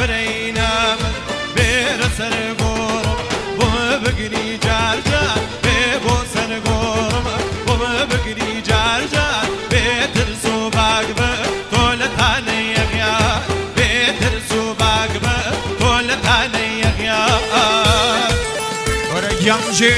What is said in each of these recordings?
برەی نامەرد بێرە سەر گۆڕم بۆ بگری جار جار بێ بۆ سەر گۆڕم بۆ بگری جار جار بێ ترس و باک بە تۆ لە تانەی ئەغیار بێ ترس و باک بە تۆ لە تانەی ئەغیار. وەرە گیان ژێ.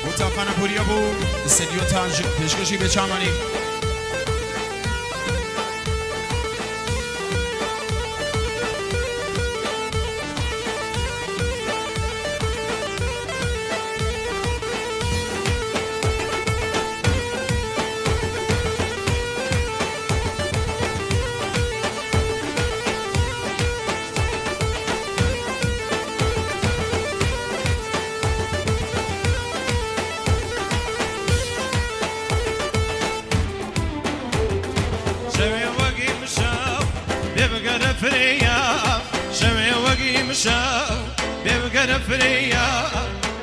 بۆ تاقانە پوریە بوو استدیۆ تاج پێشکەشی بێچامانی. شەوێ وەگی مشەو بێ بگەرە فریا، شەوێ وەگی مشەو بێ بگەرە فریا،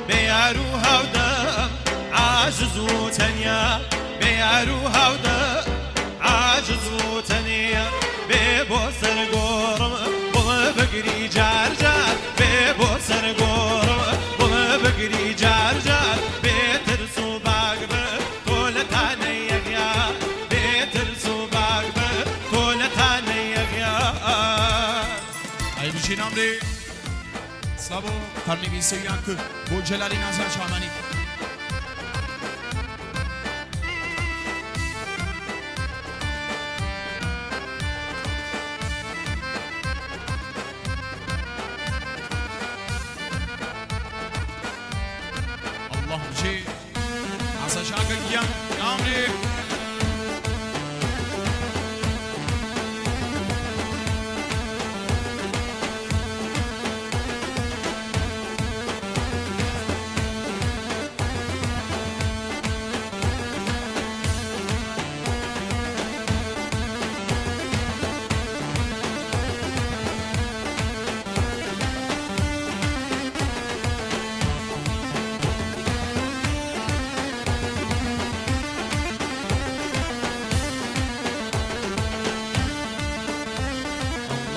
بێ یار و هاودەم عاجز و تەنیا، بێ یار و هاودەم عاجز و تەنیا، بێ بۆ سەر گۆڕم بۆ بگری جار جار، بێ بۆ سەر گۆڕم بۆ بگری جار جار، بێ ترس و باک بە تۆ لە تانەی ئەغیار، بێ ترس و باک بە تۆ لە تانەی ئەغیار. ئەی بژی نامرێ. سڵاو بۆ قەرنی 21 بۆ جەلالی نازان چامانی. الله بژی ئاسا شاکر گیان نامرێ.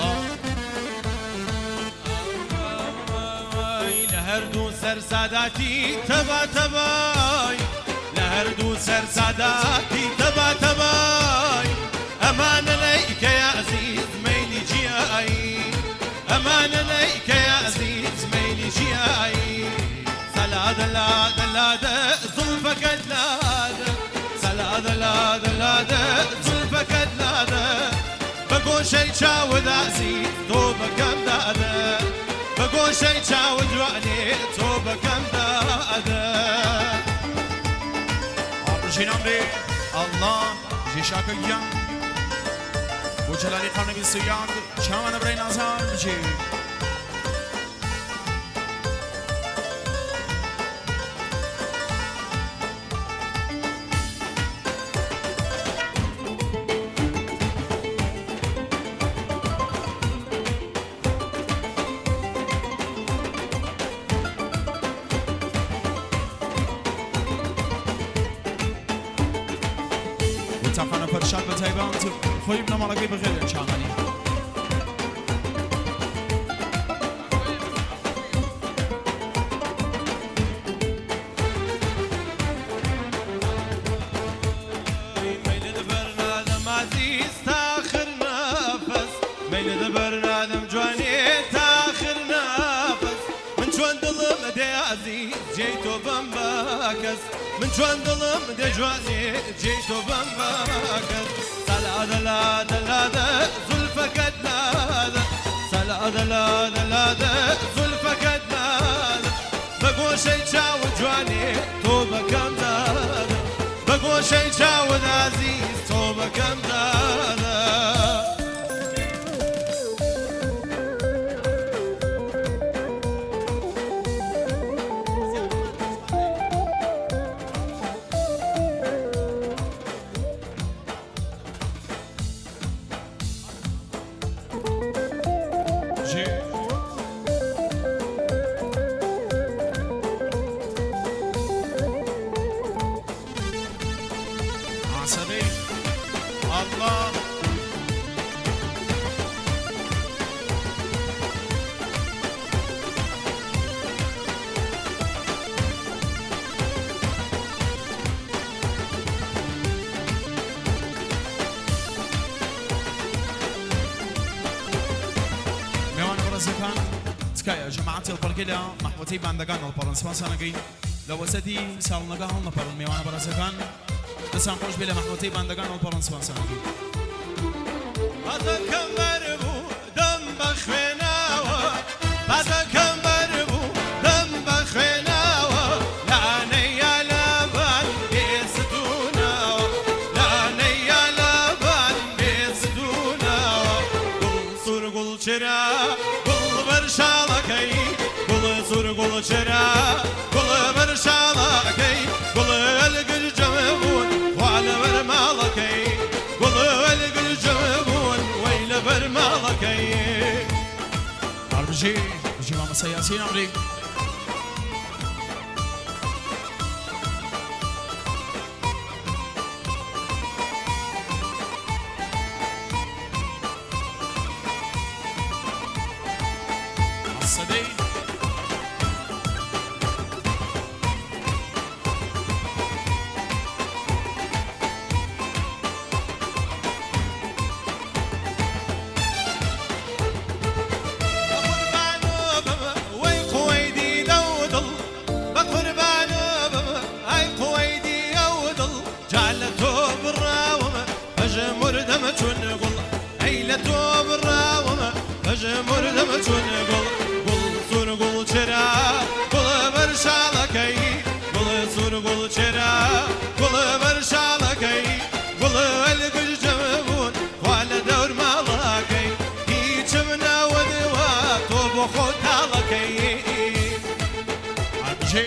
الله. لە هەردوو سەر ساداتی تەبا تەبای، لە هەردوو سەر ساداتی تەبا تەبای، ئەمانە لەیکە یا عەزیز مەیلی جیایی، ئەمانە لەیکە یا عەزیز مەیلی جیایی، سەلادە لادە لادە زوڵفەکەت لادە، سەلادە لادە لادە زوڵفەکەت لادە، بە گۆشەی چاوت عەزیز تۆ بەکەم دادە، بە گۆشەی چاوت جوانێ تۆ بەکەم دادە. بژی نامرێ. الله بژی شاکر گیان بۆ جەلالی قەرنی 21 چاوانە برای نازان بژی. بۆ تاقانە فەرشاد بە تایبەت خۆی بنەماڵەکەی بەخێر چامانی. مەیلت بەرنادەم عەزیز تا آخر نەفەس، مەیلت بەرنادەم جوانێ تا آخر نەفەس، من چۆن دڵم دێ عەزیز جێی تۆ بەم بەکەس، من چۆن دڵم دێ جوانێ جێی تۆ بەم بەکەس، سەلادە لادە لادە زولفەکەت لادە، سەلادە لادە لادە زولفەکەت لادە، بە گۆشەی چاوت جوانێ تۆ بەکەم دادە، بە گۆشەی چاوت عەزیز تۆ بەکەم دادە. بژی. تکایە جەماعەتی هەڵپەڕکێ لە مەحوەتەی باندەکان هەڵپەڕن سپاسان ئەکەین لە وەسەتی ساڵۆنەکە هەڵنەپەڕن مێوانە بەڕێزەکان دەستان خۆش بێ لە مەحوەتەی باندەکان هەڵپەڕن سپاسان ئەکەین. بازەکەم بەربوو دەم بە خوێناوە بازەکەم بەربوو دەم بە خوێناوە لانەیە لەبان بێستووناوە لانەیە لەبان بێستووناوە گوڵ سوور گوڵ چرا گوڵ بەر شاڵەکەی گوڵ سوور گوڵ چرا گوڵ بەر شاڵەکەی گوڵ ئەلگر جەمبوون خوا لەبەر ماڵەکەی گوڵ ئەلگر جەمبوون وەی لەبەر ماڵەکەی. هەر بژی بژی مامۆستا یاسین عەمری. سەدەی وەی قوەیدی دەو دڵ بە قوربانە بم ئای قوەیدی ئەو دڵ جا لە تۆ بڕاوم پەژموردەم چون گوڵ ئەی لە تۆ بڕاوم پەژموردەم چون گوڵ گوڵ سوور گوڵ چرا گوڵ بەر شاڵەکەی گوڵ سوور گوڵ چرا گوڵ بەر شاڵەکەی گوڵ ئەلگژ جەمبوون خوا لە دەور ماڵەکەی هیچم ناوەدوە تۆ بۆ خۆت تاڵەکەی. هەر بژی.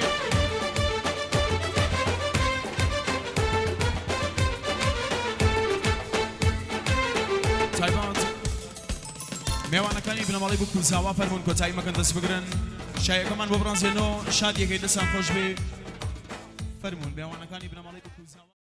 تایبەت مێوانەکانی بنەماڵەی بوک و زاوا فەرموون کۆتایی مەکەن دەست بگرن شایەکەمان بۆ بڕازێنۆ شادیەکەی دەستان خۆش بێ فەرموون مێوانەکانی بنەماڵەی بوک و زاوا.